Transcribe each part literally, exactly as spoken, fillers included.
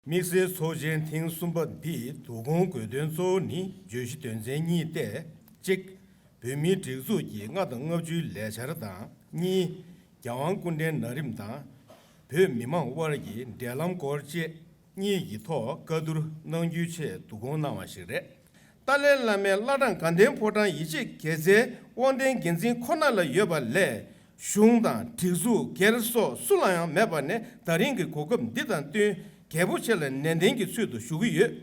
དམིགས་བསལ་ཚོགས་ཆེན་ཐེངས་གསུམ་པ་འདིའི་བསྡུ་སྐོང་དགོས་དོན་གཙོ་བོ་ནི་བརྗོད་གཞི་དོན་ཚན་གཉིས་ཏེ། གཅིག་བོད་མིའི་སྒྲིག་འཛུགས་ཀྱི་ལྔ་དང་ལྔ་བཅུའི་ལས་འཆར་དང་། གཉིས། རྒྱལ་དབང་སྐུ་ཕྲེང་ན་རིམ་དང་བོད་མི་མང་དབར་གྱི་འབྲེལ་ལམ་སྐོར་བཅས་གཉིས་ཀྱི་ཐོག་བཀའ་བསྡུར་གནང་རྒྱུའི་ཆེད་བསྡུ་སྐོང་གནང་བ་ཞིག་རེད། ཏཱ་ལའི་བླ་མའི་བླ་བྲང་དགའ་ལྡན་ཕོ་བྲང་ཡིད་ཆེས་དགེ་རྩའི་དབང་ལྡན་འགན་འཛིན་ཁོ་ན་ལ་ཡོད་པ་ལས། གཞུང་དང་སྒྲིག་འཛུགས་སྒེར་སོགས་སུ་ལ་ཡང་མེད་པ་ནས། ད་རིང་གི་གོ་སྐབས་འདི་དང་བསྟུན་གལ་པོ་ཆེ་ལ་ནན་ཏན་གྱི་ཚུལ་དུ་ཞུ་གི་ཡོད།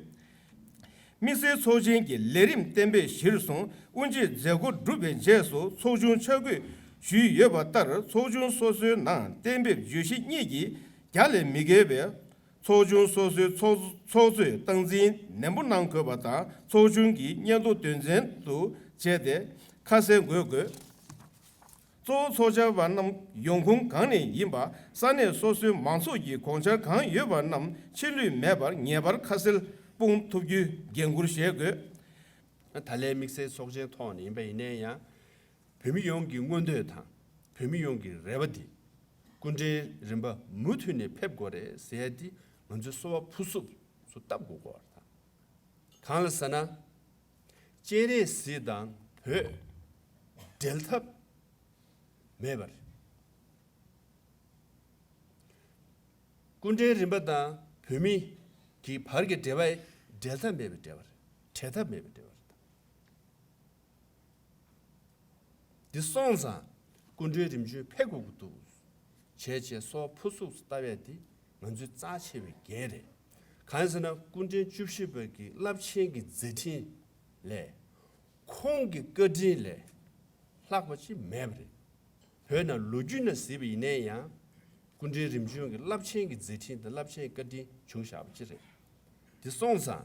དམིགས་བསལ་ཚོགས་ཆེན་གྱི་ལས་རིམ་གཏན་འབེབས་གཞིར་བཟུང་། དབུ་འབྱེད་མཛད་སྒོ་གྲུབ་པའི་རྗེས་སུ་ཚོགས་ཆུང་ཆ་བགོས་ཞུས་ཡོད་པ་ལྟར། ཚོགས་ཆུང་སོ་སོའི་ནང་གཏན་འབེབས་བརྗོད་གཞི་གཉིས་ཀྱི་རྒྱ་ལས་མི་བརྒལ་བའི། ཚོགས་ཆུང་སོ་སོའི་ཚོགས་ཚོགས་གཙོས་སྟངས་འཛིན་ནན་པོ་གནང་དགོས་པ་དང་། ཚོགས་ཆུང་གི་སྙན་ཐོ་དོན་ཚན་དུ་བྱས་ཏེ་ཁ་གསལ་འགོད་དགོས། གཙོ་བོ་ཚོགས་བཅར་བ་རྣམས་ཡོང་ཁུངས་གང་ནས་ཡིན་པ། ས་གནས་སོ་སོའི་མང་ཚོགས་ཀྱི་དགོངས་འཆར་གང་ཡོད་པ་རྣམས་ཕྱི་ལུས་མེད་པར་ངེས་པར་ཁ་གསལ་སྤུངས་ཐུབ་རྒྱུའི་འགན་འཁུར་བཞེས་དགོས། ད་ལན་དམིགས་བསལ་ཚོགས་ཆེན་ཐོག་ནས་ཡིན་པ་ཡིན་ན་ཡང་། བོད་མི་ཡོངས་ཀྱི་མངོན་འདོད་དང་། བོད་མི་ཡོངས་ཀྱི་རེ་བ་འདི། སྐུ་ཕྲེང་རིམ་པ་མུ་མཐུད་ནས་ཕེབས་དགོས་རེད་ཟེར་ཡ་འདི་ང་ཚོའི་སོ་པ་ཕུ་སུབ་སུ་བཏབ་དགོས་སྐོར་དང་། གང་ལ་ཟེར་ན། སྤྱན་རས་གཟིགས་དང་བོད་འབྲལ་ཐབས་མེད་པ་རེད། སྐུ་ཕྲེང་རིམ་པ་དང་བོད་མི་གི་བར་གྱི་འབྲེལ་བ་འབྲལ་ཐབས་མེད་པའི་འབྲེལ་བ་རེད། བྲལ་ཐབས་མེད་པའི་འབྲེལ་བ་རེད། འདི་སོང་ཙང་སྐུ་ཕྲེང་རིམ་བྱོན་ཕེབས་དགོས་ཀྱི་འདུག་བྱས་བྱས་སོ་པ་ཕུ་སུབ་སུ་བཏབ་ཡ་འདི་ང་ཚོའི་རྩ་ཆེ་བའི་འགན་རེད། གང་ཡིན་ཟེར་ན་སྐུ་ཕྲེང་བཅུ་བཞི་པ་གི་རླབས་ཆེན་གྱི་མཛད་འཕྲིན་ལས་ཁོང་གི་བཀའ་དྲིན་ལས་ལྷག་པ་ཅིག་མེད་པ་རེད། བོད་ནང་ལོ་རྒྱུས་ནང་གཟིགས་པ་ཡིན་ན་ཡང་སྐུ་ཕྲེང་རིམ་བྱོན་གྱི་རླབས་ཆེན་གྱི་མཛད་འཕྲིན་དང་རླབས་ཆེན་བཀའ་དྲིན་བྱུང་བཞག་པ་ཅིག་རེད། འདི་སོང་ཙང་།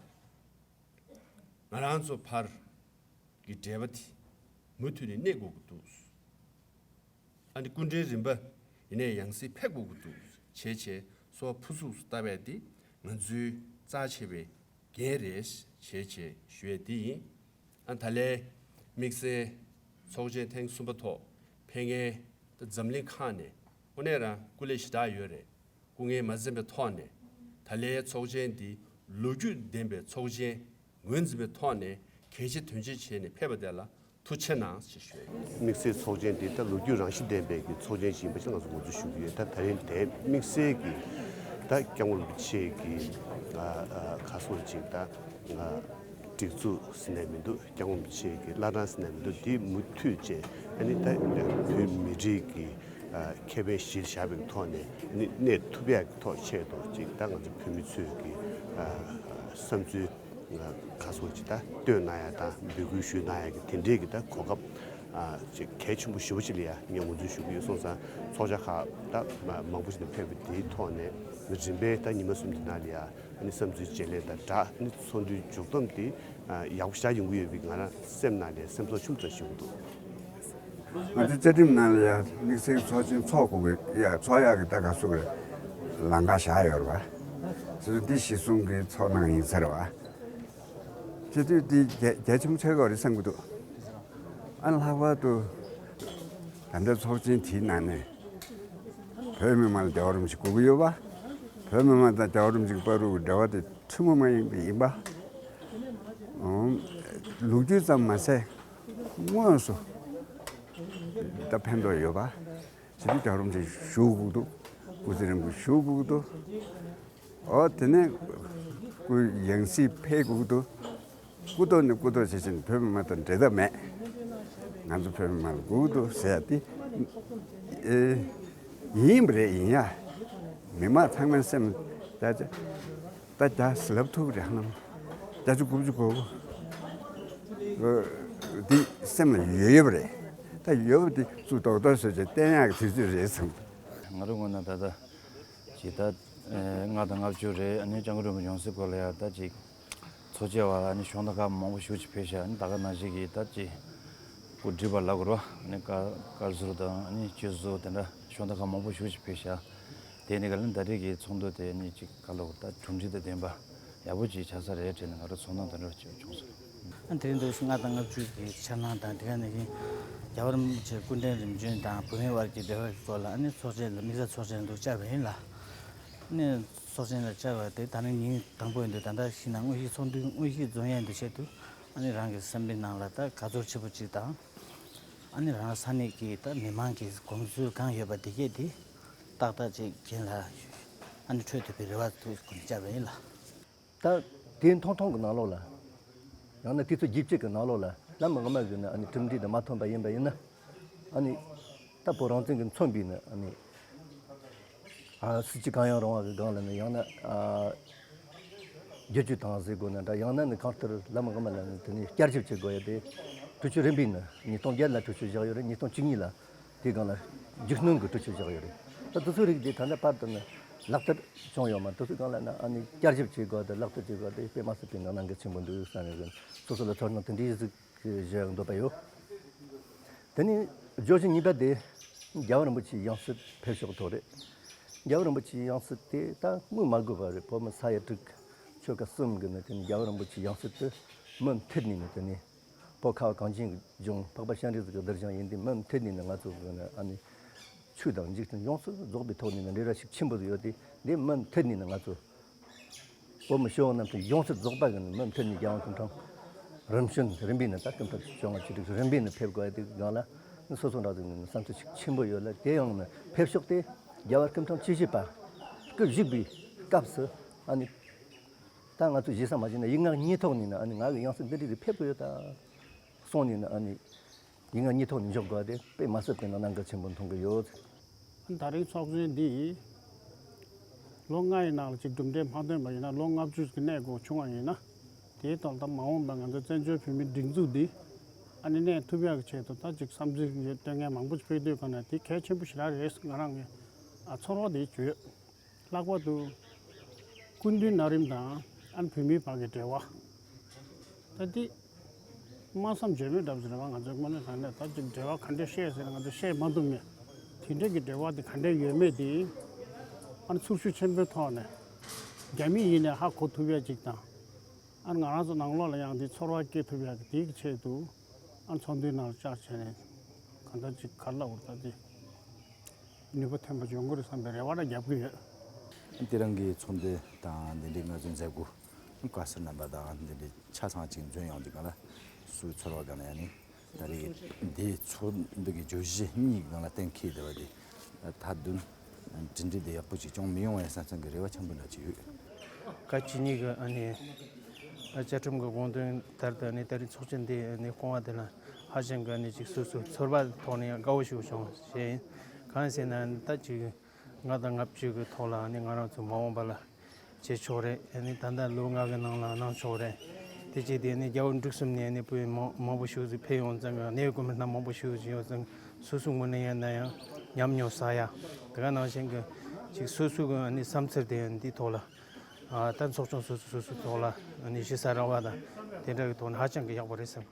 ང་རང་ཚོ་བར་གྱི་འབྲེལ་བ་དེ་མུ་མཐུད་ནས་གནས་དགོས་ཀྱི་འདུག་ཨ་ནི་སྐུ་ཕྲེང་རིམ་པ་ཡིན་ནའི་ཡང་སེ་ཕེབས་དགོས་ཀྱི་འདུག་བྱས་བྱས་སོ་པ་ཕུ་སུབ་སུ་བཏབ་པ་དེ་ང་ཚོའི་རྩ་ཆེ་བའི་འགན་རེད་བྱས་བྱས་ཞུ་ཡས་དེ་ཡིན། ཨ་ད་ལན་དམིགས་བསལ་ཚོགས་ཆེན་ཐེངས་གསུམ་པ་ཐོག་ཕེབས་མཁན་འཛམ་གླིང་ཁག་ནས་དངོས་གནས་རང་སྐུ་ལས་ཞེ་དྲག་ཡོད་རེད། སྐུ་ངལ་མ་འཛེམས་པའི་ཐོག་ནས་ད་ལན་ཚོགས་ཆེན་འདི་ལོ་རྒྱུས་ལྡན་པའི་ཚོགས་ཆེན་ངོས་འཛིན་པའི་ཐོག་ནས་གལ་ཆེ་དོན་ཆེ་བྱས་ནས་ཕེབས་པ་དེ་ལ་ཐུགས་རྗེ་གནང་ཞེས་ཞུ་ཡ་ཡིན། དམིགས་བསལ་ཚོགས་ཆེན་འདི་ད་ལོ་རྒྱུས་རང་བཞིན་ལྡན་པའི་གི་ཚོགས་ཆེན་ཞིག་ཡིན་པ་ཞིག་ང་ཚོ་ངོས་འཛིན་ཞུ་གི་ཡོད། ད་ད་རིང་དེ་དམིགས་བསལ་གྱི་ད་སྐྱབས་མགོན་རིན་པོ་ཆེ་གི་ཨ་ཨ་ག་སོགས་ཅིག་ད་ཨ་སྒྲིག་འཛུགས་ཟེར་ནས་མི་འདུག་སྐྱབས་མགོན་རིན་པོ་ཆེ་གི་བླ་བྲང་ཟེར་ནས་མི་འདུག་འདི་མུ་མཐུད་བཅས་ཨ་ནི་ད་བོད་མི་རིགས་ཀྱི་ཨ་ཁེ་ཕན་གཞིར་བཞག་པའི་ཐོག་ནས་ནི་གནས་ཐུབ་ཡག་གི་ཐོག་ཆེད་དུ་ཅིག་ད་ང་ཚོ་བོད་མི་ཚོས་ཀྱི་ཨ་བསམ་ཚུལ་ཨ་ག་སོགས་ཅིག་ད་བཏོན་གནང་ཡག་དང་འབོད་སྐུལ་ཞུས་གནང་ཡག་གི་དེ་འདྲའི་གི་ད་གོ་སྐབས་ཨ་ཅིག་གལ་ཆེན་པོ་ཞེ་པོ་ཅིག་ལ་ཡ་ངས་ངོས་འཛིན་ཞུ་གི་ཡོད། སོང་ཙང་ཚོགས་བཅར་ཁག་ད་མ་མང་པོ་ཞིག་ནས་ཕེབས་པ་དེའི་ཐོག་ནས་རིམ་པས་ད་ཉི་མ་གསུམ་དེ་ནང་ལ་ཡ་ཨ་ནི་བསམ་ཚུལ་བརྗེ་ལེན་དང་སྦྲགས་ཨ་ནི་ཚོགས་འདུའི་མཇུག་བསྡོམས་དེ་ཨ་ཡག་པོ་ཞེ་དྲག་ཡོང་གི་ཡོད་པའི་ང་རང་སེམས་ནང་ནས་སེམས་ཚོར་ཆེན་པོ་ཞིག་བྱུང་འདུག་ང་ཚོའི་བཅའ་ཁྲིམས་ནང་ལ་ཡང་དམིགས་བསལ་ཚོགས་ཆེན་འཚོགས་དགོས་ཀྱི་ཡ་འཚོགས་ཡག་གི་ད་ག་སུ་གི་ལམ་ཁ་བཞག་ཡོད་རེད་པ། སོ་སོ་འདི་གཞི་བཟུང་གི་ཚོགས་གནང་ཡིན་ས་རེད་པ། སྤྱི་འཐུས་འདི་རྒྱ་རྒྱ་ཆེན་པོ་ཆགས་ཀྱི་ཡོད་རེད་བསམ་གྱི་འདུག་ཨ་ལྷག་པར་དུ་ད་ལྟ་ཚོགས་ཆེན་དེའི་ནང་ནས་བོད་མི་མང་ལ་རྒྱལ་བ་རིན་པོ་ཆེ་དགོས་ཀྱི་ཡོད་པ། བོད་མི་མང་དང་རྒྱལ་བ་རིན་པོ་ཆེ་གི་བར་དུ་འབྲེལ་བ་དེ་ཐུན་མོང་མ་ཡིན་པ་ཡིན་པ། ཨོ། ལོ་རྒྱུས་ཙམ་མ་ཟད་དངོས་སུ་ད་ཕན་ཐོགས་ཡོད་པ། ཞི་བདེ་རྒྱལ་རོམ་ཅིག་བཞུགས་དགོས་འདུག་སྐུ་ཚེ་རིང་པོ་བཞུགས་དགོས་འདུག་ཨོ་དེ་ནས་སྐུ་ཡང་སྲིད་ཕེབས་དགོས་འདུག་སྐུ་ཐོག་ནས་སྐུ་ཐོག་བྱེད་བཞིན་བོད་མི་མང་དང་འབྲལ་ཐབས་མེད། ང་ཚོ་བོད་མི་མང་ལ་དགོས་འདུག་ཟེར་ཡ་དེ་ཨེ་ཡིན་པ་རེད། ཡིན་ཡ་མི་མང་ཚང་མའི་སེམས་ད་ད་བརྒྱ་ཟེར་ལབ་ཐུབ་རེད། ཧ་ལམ་བརྒྱ་ཆ་དགུ་བཅུ་གོ་དགུ་འདི་སེམས་ལ་ཡོད་ཡོད་པ་རེད། ད་ཡོད་པ་འདི་ཚུར་རྡོག་རྡོག་བཟོས་བྱས་བསྟན་ཡག་གི་དུས་ཚོད་རེད་བསམ། ང་རང་ངོས་ནས་ད་ལྟ་ཇི་ལྟར་ལྔ་དང་ལྔ་བཅུ་རེད། ཨ་ནི་སྐྱབས་མགོན་རིན་པོ་ཆེ་ཡོངས་སྲིད་སྐོར་ལ་ཡང་ད་ཅིག་ཚོགས་བཅར་བ་ལ་ཨ་ནི་གཞུང་དང་སྒང་མང་པོ་ཞེ་ཅིག་ཕེབས་ཤག་ཨ་ནི་ད་ག་ནང་བཞིན་གྱི་ད་ཅིག་སྐུ་སྒྲིག་པ་ལབ་དགོས་རེད་པ། ཨ་ནི་བཀའ་བཀའ་ཟུར་དང་ཨ་ནི་སྤྱི་ཟུར་དེ་འདྲ་གཞུང་དང་སྒང་མང་པོ་ཞེ་ཅིག་ཕེབས་ཤག་དེ་ནི་ག་ལ་ད་རེས་ཀྱི་ཚོགས་འདུ་དེ་ཨ་ནི་ཅིག་ག་ལབ་དགོས་རེད། ད་གྲུབ་འབྲས་དང་ལྡན་པ་ཡག་པོ་ཅིག་ཆགས་ས་རེད་དྲན་ནས་ང་རང་ཚོར་སྣང་དེ་འདྲ་ཅིག་བྱུང་སོང་། ཨ་དེ་རིང་དུས་སུ་ལྔ་དང་ལྔ་བཅུ་གི་འཆར་སྣང་དང་དེ་ག་ནང་བཞིན་རྒྱལ་བ་རིན་པོ་ཆེ་སྐུ་ཕྲེང་རིམ་བྱོན་དང་བོད་མི་དབར་གྱི་འབྲེལ་བའི་སྐོར་ལ་ཨ་ནི་ཚོགས་ཆེན་ལ་དམིགས་བསལ་ཚོགས་ཆེན་དུ་བཅར་བ་ཡིན་ལ། ཨ་ནི་ ཚོགས་ཆེན་ལ་བཅར་བ་དེ་ད་ནི་ཉིན་དང་པོ་ཡིན་དུས། ད་ལྟ་ཤི་ན་དངོས་གཞི་ཚོགས་འདུའི་དངོས་གཞི་འཛོམས་ཡས་འདུ་ཆེད་དུ། ཨ་ནི་རང་གི་སེམས་པའི་ནང་ལ་ད་དགའ་ཚོར་ཆེན་པོ་ཅིག་དང་། ཨ་ནི་རང་ས་གནས་ཀྱི་ད་མི་མང་གི་དགོངས་ཚུལ་གང་ཡོད་པ་དེ་གས་དེ་ཏག་ཏག་ཅིག་རྒན་ལ་ཨ་ནི་འཕྲོད་ཐུབ་པའི་རེ་བ་དུ་ཀུན་བཅར་བ་ཡིན་ལ། ད་དེ་མཐོང་མཐོང་གི་ནང་ལོགས་ལ། ཡང་ན་དུས་ཚོད་རྗེས་གཅིག་གི་ནང་ལོགས་ལ་ལམ་ངོ་མ་ཟིན་ན་ཨ་ནི་གྲུབ་འབྲས་དེ་མ་ཐོན་པ་ཡིན་པ་ཡིན་ན། ཨ་ནི་ད་བོད་རང་བཙན་གྱི་མཚོན་པའི་ནི་ཨ་ནི་ཨ་སྲིད་སྤྱི་གང་ཡང་རུང་བ་གི་སྒང་ལ་ནི། ཡང་ན་ཨ་བསྒྱུར་བཅོས་དང་ཟེར་དགོས་ན་འདྲ། ཡང་ན་ནི་གང་ལྟར་ལམ་ངོ་མ་ལ་ནི་དེ་ནི་བསྐྱར་ཞིབ་བྱེད་དགོས་ཡ་དེ། གྲོས་ཆོད་རིམ་པས་ནི་ཉིས་སྟོང་བརྒྱད་ལ་གྲོས་ཆོད་བཞག་ཡོད་རེད། ཉིས་སྟོང་བཅུ་གཉིས་ལ་དེའི་སྒང་ལ་རྒྱུགས་སྣོན་གྱི་གྲོས་ཆོད་བཞག་ཡོད་རེད། ད་དེ་ཚོའི་རིགས་དེ་ད་ལྟ་བར་དུ་ནི་ལག་བསྟར་བྱུང་ཡོད་མ་རེད། དེ་ཚོའི་སྒང་ལ་ནི་ཨ་ནི་བསྐྱར་ཞིབ་བྱེད་དགོས་དང་ལག་བསྟར་བྱེད་དགོས་དེ་དཔེ་མ་སྲིད་པའི་ནི་གནད་འགག་ཆེན་པོ་འདུག་བསམ་ནས་སོ་སོ་ལ་ཚོར་སྣང་དེ་འདྲའི་ཟིག་བཞེས་འདོད་པ་ཡོད། དེ་ནས་བརྗོད་གཞི་གཉིས་པ་དེ་རྒྱལ་བ་རིན་པོ་ཆེའི་ཡང་སྲིད་ཕེབས་ཕྱོགས་ཐོག་རེད། རྒྱལ་བ་རིན་པོ་ཆེའི་ཡང་སྲིད་དེ་ད་དངོས་མ་དགོས་པ་རེད། བོད་མི་ས་ཡ་དྲུག་ཆོལ་ཁ་གསུམ་གི་ནི་དེ་ནི་རྒྱལ་བ་རིན་པོ་ཆེའི་ཡང་སྲིད་དེ་མུ་མཐུད་ནས་ནི་དེ་ནི། བོད་ཁ་བ་གངས་ཅན་གྱི་ལྗོངས་འཕགས་པ་སྤྱན་རས་གཟིགས་ཀྱི་གདུལ་ཞིང་ཡིན་དུས། མུ་མཐུད་ནས་ནི་ང་ཚོ་གི་ནི་ཨ་ནི་ཆོས་དང་འཇིག་རྟེན་ཡོངས་སུ་རྫོགས་པའི་ཐོག་ནས་ནི་འབྲེལ་བ་ཤུགས་ཆེན་པོ་ཡོད་དེ། འདི་མུ་མཐུད་ནས་ནི་ང་ཚོ་བོད་མི་སྤྱི་བོ་རྣམས་ཀྱི་ཡོངས་སུ་རྫོགས་པ་གི་ནི་མུ་མཐུད་ནས་རྒྱལ་དབང་སྐུ་ཕྲེང་རིམ་བྱོན་རིམ་པས་ནི། ད་སྐུ་ཕྲེང་བཅོ་ལྔ་བཅུ་དྲུག་རིམ་པས་ནི་ཕེབས་དགོས་ཡ་དེ་སྒང་ལ་ནི་སོ་སོ་འདྲ་ཟིག་ནི་བསམ་ཚུལ་ཤུགས་ཆེན་པོ་ཡོད་ལ། དེ་ཡང་ནི་ཕེབས་ཕྱོགས་དེ་རྒྱལ་བ་སྐུ་ཕྲེང་བཅུ་བཞི་པ་སྐུ་བཞུགས་པའི་སྐབས་སུ་ཨ་ནི། ད་ང་ཚོས་ཞེ་ས་མ་བྱས་ན་ཡིག་ངག་གཉིས་ཐོག་ནས་ནི་ཨ་ནི་ང་གི་ཡང་སྲིད་འདི་འདྲ་ཞིག་ཕེབས་དགོས་ཡོད་ད་གསུངས་ནས་ནི་ཨ་ནི་ཡིག་ངག་གཉིས་ཐོག་ནས་འཇོག་དགོས་དེ་དཔེ་མ་སྲིད་པའི་ནི་གནད་འགག་ཆེན་པོ་མཐོང་གི་ཡོད། ད་རིང་ཚོགས་ཆེན་འདི་ལོ་ལྔ་ཡི་ནང་ལ་ཅིག་གྲུབ་འབྲས་མ་ཐོན་པ་ཡིན་ན། ལོ་ལྔ་བཅུ་གི་གནས་སྐོར་བྱུང་བ་ཡིན་ན། དེའི་ཐོག་ད་མ་འོངས་པ་ང་ཚོ་བཙན་བྱོལ་བོད་མིའི་སྒྲིག་འཛུགས་འདི་ཨ་ནི་གནས་ཐུབ་ཡག་གི་ཆེད་དུ་ད་ཅིག་བསམ་ཚུལ་ཡོད་སྟོན་མཁན་མང་པོ་ཞིག་ཕེབས་དུས་ག་ན་དེ་གལ་ཆེན་པོ་ཞིག་རང་རེད། ང་རང་གི་ཨ་ཚོར་བ་དེ་བརྗོད་ཡོད། ལྷག་པར་དུ་སྐུ་མདུན་ན་རིམ་དང་ཨ་ནི་བོད་མིའི་བར་གྱི་འབྲེལ་བ། ད་འདི་སྨྲ་བསམ་བརྗོད་མེད་འདྲ་པོ་ཞིག་རེད་བ། ང་ཚོའི་དངོས་གནས་དྲང་གནས་ད་ཅིག་འབྲེལ་བ་ག་འདྲས་བཤད་ཟེར་ན་ང་ཚོས་བཤད་མ་ཐུབ་མེད། དེ་འདྲས་ཀྱི་འབྲེལ་བ་དེ་ག་འདྲས་ཡོད་མེད་དེ་ཨ་ནི་ཚོར་ཤུགས་ཆེན་པོའི་ཐོག་ནས་རྒྱ་མི་ཡིན་ནའི་ཧ་གོ་ཐུབ་ཡ་ཅིག་དང་། ཨ་ནི་ང་རང་ཚོ་ནང་ལོགས་ལ་ཡང་འདི་ཚོར་བ་སྐྱེ་ཐུབ་ཡ་གི་དེའི་ཆེད་དུ་ཨ་ནི་ཚོགས་འདུའི་ནང་ལ་བཅར་བྱས་ནས་གང་ལྟར་ཅིག་ག་རེ་ལབ་དགོས་རེད། ད་འདི་ནུས་པ་ཐོན་པ་འབྱུང་གི་རེད་བསམ་པའི་རེ་བ་ར་རྒྱབ་ཀྱི་ཡོད། དེ་རིང་གི་ཚོགས་འདུ་དང་འདི་འདྲའི་ང་ཚོའི་མཛད་སྒོ་བཀའ་ཟུར་རྣམ་པ་དང་འདི་འདྲའི་ཆ་ཚང་ཅིག་འཛོམས་ཡོང་དུས་ག་ལ་སུའི་ཚོར་བ་ག་ལ་ཡ་ནི། ད་རེས་འདིའི་ཚོགས་འདུ་གི་བརྗོད་གཞི་གཉིས་ཀྱི་ནང་ལ་གཏན་འཁེལ་བསྡད་པ་དེ། མཐའ་དོན་གྲུབ་འབྲས་དེ་ཡག་པོ་ཅིག་བྱུང་མི་ཡོང་བའི་བསམ་ཚུལ་གྱི་རེ་བ་ཆེན་པོ་འདྲ་ཅིག་ཡོད། བཀའ་སྤྱི་གཉིས་ཀྱི་ཨ་ནི་བཅའ་ཁྲིམས་ཀྱི་དགོངས་དོན་ལྟར་དུ་ཨ་ནི་ད་རེས་ཚོགས་ཆེན་འདི་ཨ་ནི་སྐོང་བ་དེ་ལ་ཧ་ཅང་གི་ཨ་ནི་ཅིག་སོ་སོའི་ཚོར་བ་ཐོག་ནས་ཡང་དགའ་བོ་ཞིག་བྱུང་ཞེས་ཡིན། གང་ཟེར་ན་ཨ་ནི་ད་ཅིག་ལྔ་དང་ལྔ་བཅུ་གི་ཐོག་ལ་ཨ་ནི་ང་རང་ཚོ་མ་འོངས་པ་ལ་བྱེད་ཆོག་རེད། ཨ་ནི་ད་ལྟ་ལོ་ལྔ་གི་ནང་ལ་གནང་ཆོག་རེད། དེ་བྱས་ཏེ་ཨ་ནི་རྒྱལ་བ་འབྲུག་གསུམ་ནས་ཨ་ནི་བོད་མི་མང་པོ་ཞིག་ཅིག་ཕེབས་ཡོང་ཙང་གནས་བབ་དཀོན་མི་སྣ་མང་པོ་ཞིག་ཅིག་ཡོད་ཙང་སོ་སོའི་ངོས་ནས་ཡིན་ན་ཡང་ཉམས་མྱོང་བསགས་ཡ། དེ་ག་ནང་བཞིན་གྱི་ཅིག་སོ་སོ་གི་ཨ་ནི་བསམ་ཚུལ་དེ་འདིའི་ཐོག་ལ་ཨ་ད་ཚོགས་ཆུང་སོ་སོ་སོ་སོའི་ཐོག་ལ་ཨ་ནི་ཞུ་ས་རག་པ་དང་དེ་འདྲ་གི་ཐོག་ནས་ཧ་ཅང་གི་ཡག་པོ་རེད་བསམ།